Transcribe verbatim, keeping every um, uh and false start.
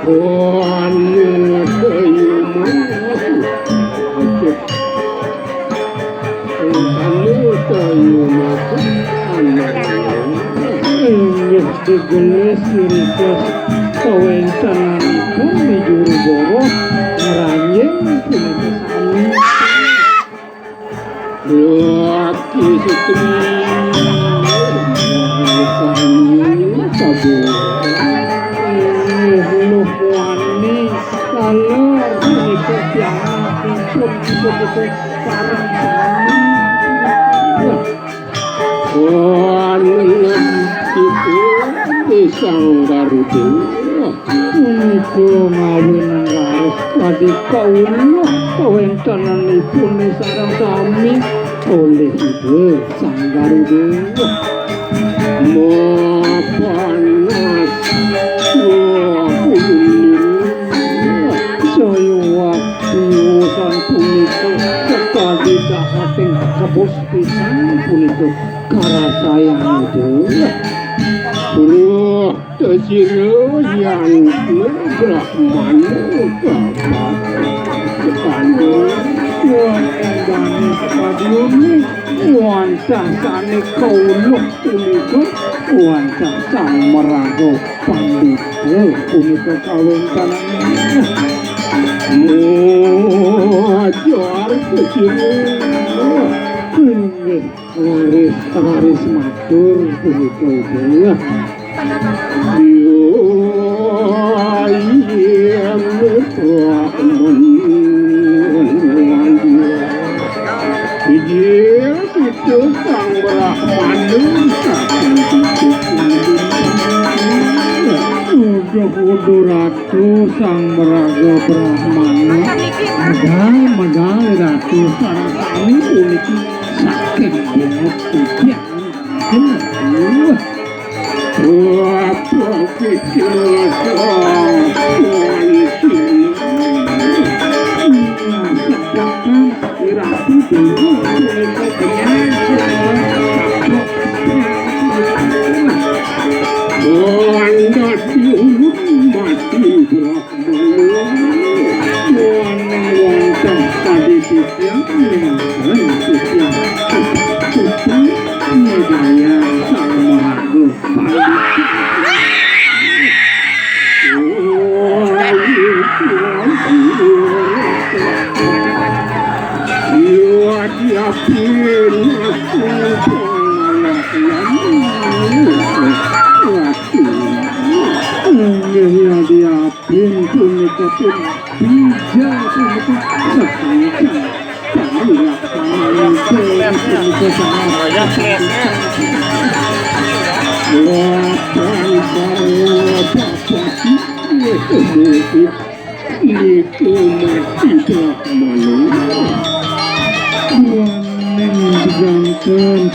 Wani kayu mah. Anu kayu mah. Inggih digelis ringkes kawéntenanipun di juru boroh ngranjing punika sami. Laki setri kabur. Luh wani, lalu punika tiang ipun, ipun, ipun, sareng sami. Wah, nengen ipun Sang Garuda. Punika ngawinang raris kadi kawula kawéntenanipun sareng sami olih Ida Sang Garuda. Mapanas. Saya waktu urusan punika sekadi dahating kebus pisan punika karasayan Ida. Roh Tasira Yan Brahmana kapatekan. Wonten dane stadion wantah sane kauluh punika wantah Sang Maraga Pandita punika kawéntenan. Mojar Tasira. Inggih. Raris, raris matur punika Ida. Iya, iya, Brahmana. Iya, itu Sang Brahmana saking titik. Uduh, uduh, Ratu Sang Maraga Brahmana. Medal, medal, Ratu Sang Sami puniki saking bungut titiang. Aduh. Apa kita Tuhan sini? Sedangkan Ratu Dewa punika dengan Anda dihulung mati, Brahmana. Wonten wonten tadi titiang, ning titiang. Putu nyedaya Sang Maraga. Inggih, ya, dia. Pintu niki pun bijak punika sakancan pangulaksanan punika sangat. Lapan para bupati, niku mati telah malu. Waning sedanten.